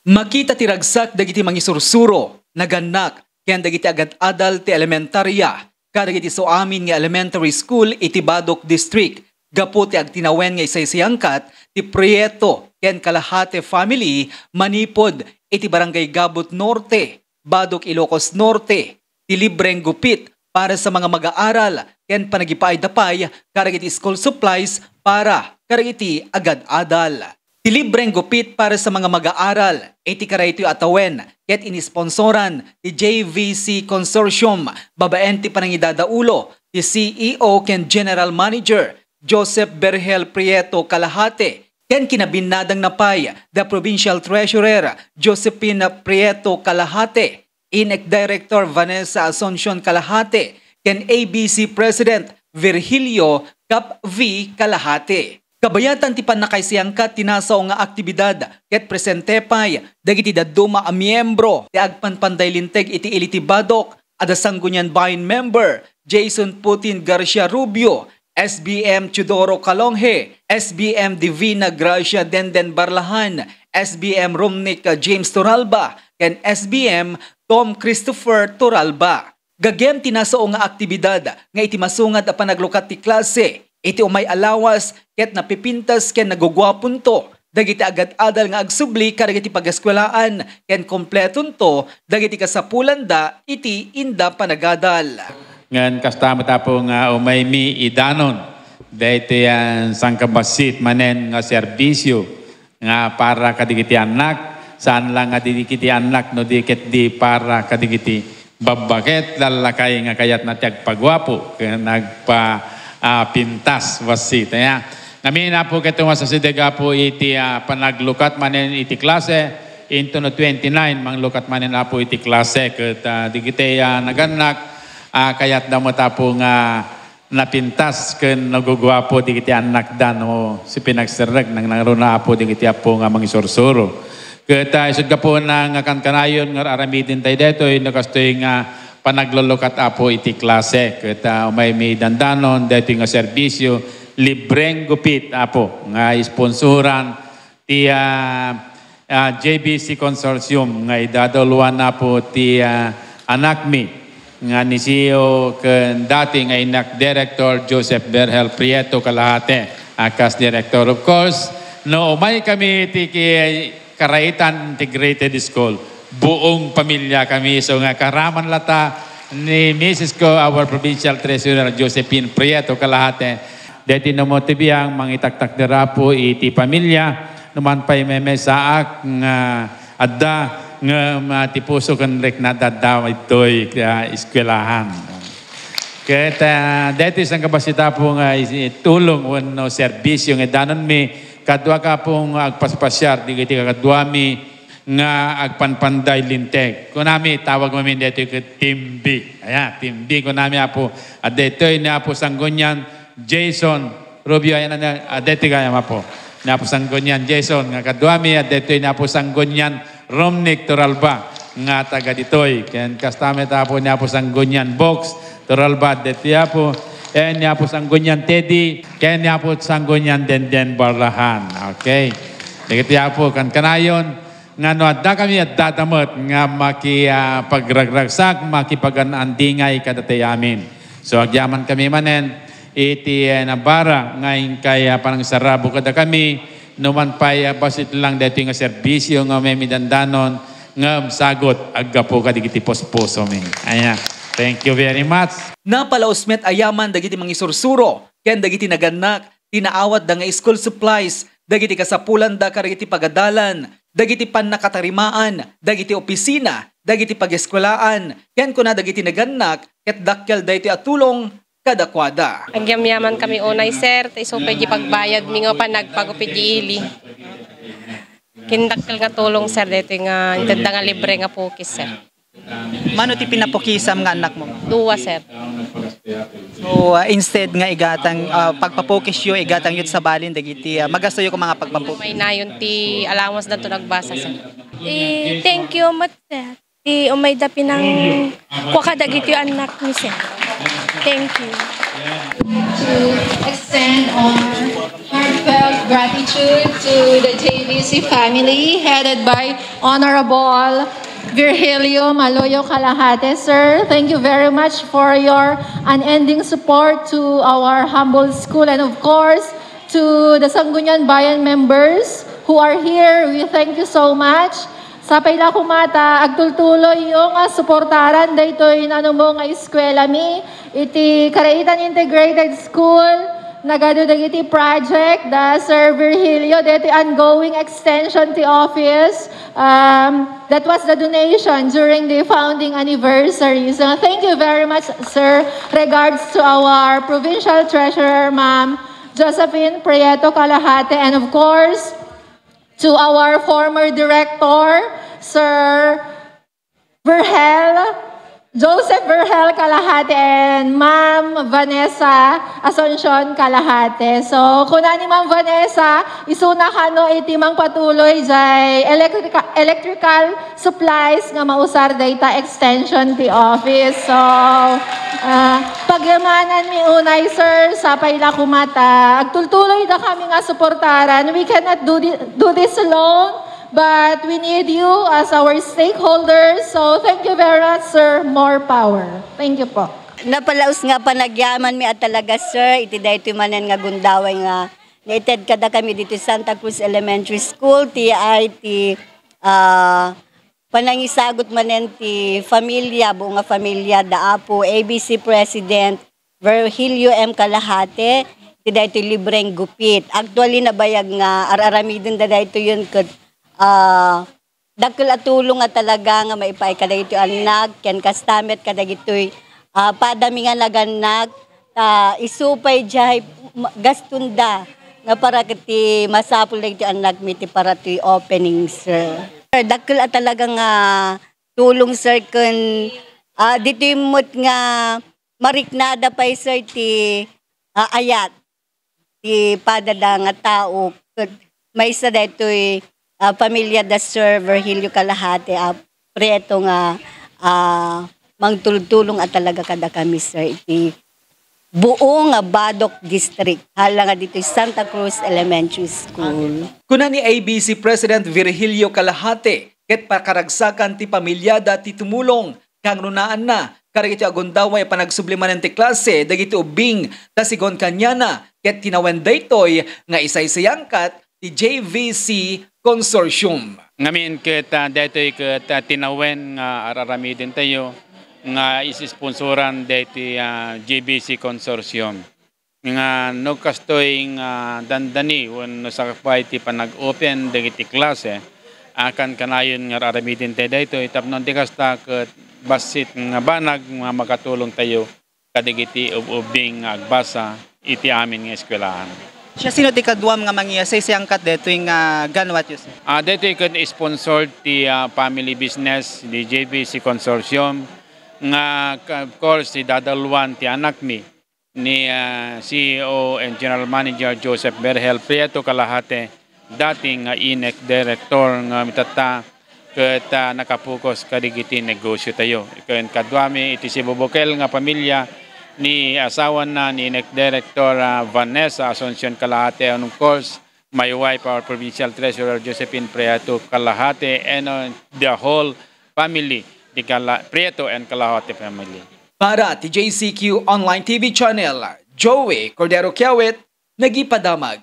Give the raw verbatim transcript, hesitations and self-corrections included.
Makita ti ragsak dagiti mangisursuro, nagannak, ken dagiti agad-adal ti elementaria kadagiti suamin nga elementary school iti Badoc District gapu ti agtinawen nga isaysayangkat ti Prieto ken Kalahate family manipud iti Barangay Gabut Norte, Badoc, Ilocos Norte, ti libreng gupit para sa mga mag-aaral ken panagipaayda pay kadagiti school supplies para kadagiti agad-adal. Ti libreng gupit para sa mga mag-aaral iti karaytoy a tawen ket inisponsoran ti J V C Consortium babaen ti panangidadaulo ti C E O ken General Manager Joseph Berhel Prieto Kalahate ken kinabinnadangna pay the Provincial Treasurer Josephine Prieto Kalahate, INEC Director Vanessa Asuncion Kalahate, ken A B C President Virgilio Cap V Kalahate. Kabayatan ti pannakaisayangkat ti nasao nga aktibidad ket presente pay dagiti dadduma a miyembro ti agpanpanday linteg iti ili ti Badoc, adda Sangguniang Bayan member Jason Putin Garcia Rubio, S B M Teodoro Calonge, S B M Divina Gracia Denden Barlahan, S B M Romnic James Toralba, ken S B M Tom Christopher Toralba. Gagem ti nasao nga aktibidad nga iti masungat a panaglukat ti klase, iti umay a lawas ket napipintas ken naguguaponto dagiti agad-adal nga agsubli kadagiti pageskuelaan ken kompletonto dagiti kasapulanda iti inda panagadal. Ngem kasta met, Apo, nga umaymi idanon daytoy a sangkabassit manen nga serbisio nga para kadagiti annak, saan la nga dagiti annak no di ket di para kadagiti babba ket lallakay nga kayatna ti agpaguapo ken agpa-, ah, pintas bassit. Aya. Ngamin, Apo, ket umasideg, Apo, iti, ah, panaglukat manen iti klase into no twenty-nine, manglukat manen, Apo, iti klase ket, ah, dagiti, ah, nagannak, ah, kayatda met, Apo, nga napintas ken naguguapo dagiti annakda no si pinagserrek nangnangruna, Apo, dagiti Apo nga mangisursuro. Ket, ah, isut' gapuna nga kankanayon nga aramiden tayo daytoy no kastoy nga panaglulukat, Apo, iti klase. Ket, ah, umaymi dandanon daytoy nga serbisio, libreng gupit, Apo, nga isponsoran ti, ah, ah, J B C Consortium nga idadauluan, Apo, ti, ah, anakmi nga ni C E O ken dati nga INEC Director Joseph Berhel Prieto Kalahate, a, kas director. Of course, no umay kami ti ki-, Karaitan Integrated School, buong pamilya kami. So nga karaman lata ni misis ko, our provincial treasurer, Josephine Prieto Kalahate, deti no mo ti biang mangitaktakder, Apo, iti pamilya, numan pay memesaak nga adda, ngem, ah, ti puso ken riknada adda itoy, ah, eskwelahan. Ket, ah, deti sangkabassit, Apo, nga is-, tulong wenno serbisio nga idanonmi, kaduak, Apo, nga agpaspasiar dagiti kakaduami nga agpanpanday linteg. Kunami, tawag mamin deti ket Team B. Aya, Team B, kunami, Apo. Adda itoy ni Apo Sanggunian Jason Rubio, ayan na, ah, deti gayam, Apo. Ni Apo Sanggunian Jason, nga kaduami, adda itoy ni Apo Sanggunian Romnick Toralba, nga taga ditoy. Ken kasta met, Apo, ni Apo Sanggunian Box Toralba, adda itoy, Apo. Ken ni Apo Sanggunian Teddy, ken ni Apo Sanggunian Denden Barlahan. Okay. Dagiti, Apo, kankanayon, nga no adda kami, adda da met nga maki-, ah, pagragragsak, makipagan-andingay kadatayo amin. So, agyaman kami manen iti, eh, nabara nga inkay, ah, panangsarabo kadakami, numan pay, ah, bassit lang daytoy nga serbisio nga umaymi dandanon, ngem sagut aggapu kadagiti puspusomi. Aya. Thank you very much. Napalaus met a yaman dagiti mangisursuro ken dagiti nagannak ti naawatda nga school supplies dagiti kasapulanda kadagiti pagadalan, dagiti pannakatarimaan, dagiti opisina, dagiti pageskuelaan, ken kuna dagiti nagannak ket dakkel daytoy a tulong kadakuada. Agyamyaman kami unay, sir, ta isu pay di pagbayadmi nga panagpagupit di ili. Ken dakkel nga tulong, sir, daytoy nga intedda nga libre nga pukis, sir. Mano ti pinapukisam nga annakmo? Dua, sir. So, ah, instead nga igatang, ah, pagpapukisyo, igatangyo sa balin dagiti, ah, magastoyo koma nga pagpapukis. May nayon ti allowance danto nagbasa, sir. Eh, thank you met, sir. Ti umayda pinang kua kadagiti annakmi, sir. Thank you. To extend our heartfelt gratitude to the J V C family headed by Honorable Virgilio Maloyo Kalahate, sir. Thank you very much for your unending support to our humble school, and of course, to the Sangguniang Bayan members who are here. We thank you so much. Sapay la koma ta agtultuloyyo nga suportaran daytoy nanumong nga eskwelami iti Caraitan Integrated School. Nagadu dagiti project da Sir Virgilio, daytoy ongoing extension ti office. Um, that was the donation during the founding anniversary. So thank you very much, sir. Regards to our provincial treasurer, Ma'am Josephine Prieto Kalahate, and of course, to our former director, Sir Virgel, Joseph Virgel Kalahate, and Ma'am Vanessa Asuncion Kalahate. So, kuna ni Ma'am Vanessa, isuna kano iti mangpatuloy jay electrica-, electrical supplies nga mausar dayta extension ti office. So, ah, pagyamananmi unay, sir, sapay la koma ta agtultuloy da kami nga suportaran. We cannot do thi-, do this alone, but we need you as our stakeholders. So, thank you very much, sir. More power. Thank you po. Napalaus nga panagyamanmi a talaga, sir, iti daytoy manen nga gundaway nga naited kada kami dito Santa Cruz Elementary School, ti ay ti, ah, panangisagut manen ti familia, buo nga familia da Apo, A B C President Virgilio M. Kalahate, ti daytoy libreng gupit. Actually, nabayag nga ar-aramiden da daytoy yun ket, ah, dakkel a tulong nga talaga nga maipaay kadagitoy annak, ken kasta met kadagitoy, ah, padami nga nagannak, ta isu pay jay ma-, gastonda nga para ket ti masapul dagiti annakmi ti para ti opening, sir. Sir, dakkel a talaga nga tulong, sir, ken, ah, ditoy met nga mariknada pay, sir, ti, ah, ayat ti padada nga tao ket maysa daytoy, ah, pamilya da Sir Virgilio Kalahate a Prieto nga, ah, mangtultulong a talaga kada kami, sir, iti buo nga Badoc District, hala nga ditoy Santa Cruz Elementary School. Kuna ni A B C President Virgilio Kalahate, ket pakaragsakan ti pamilyada ti tumulong kangrunaanna kadagiti agundaway a panagsubli manen ti klase dagiti ubbing ta sigun kaniana ket tinawen daytoy nga isaysayangkat ti J V C Consortium. Ngamin ket, ah, daytoy ket, ah, tinawen nga ar-aramidentayo nga is-sponsoran daytoy, ah, J V C Consortium. Nga no kastoy nga dandani wenno sakbay ti panag-open dagiti klase, a kankanayon nga ar-aramidentayo daytoy tapno di kasta ket bassit nga banag nga makatulongtayo kadagiti ub-ubbing nga agbasa iti amin nga eskwelahan. Siasino ti kaduam nga mangisaysayangkat daytoy nga ganwatyo, sir? Ah, daytoy ket sponsored ti, ah, family business, di J V C Consortium, nga, ka-, of course, ti dadalwan ti anakmi, ni, ah, C E O and General Manager Joseph Berhel Prieto Kalahate, dating nga INEC Director nga mitatta ket, ah, nakapokus kadagiti negosyo tayo. Ken kaduami iti sibubukel nga pamilya ni asawana ni INEC Director, ah, Vanessa Asuncion Kalahate, and of course, my wife, our Provincial Treasurer, Josephine Prieto Kalahate, and, uh, the whole family, the Kala-, Prieto and Kalahate family. Para ti J C Q Online T V Channel, Joey Cordero Kiawit, nagipadamag.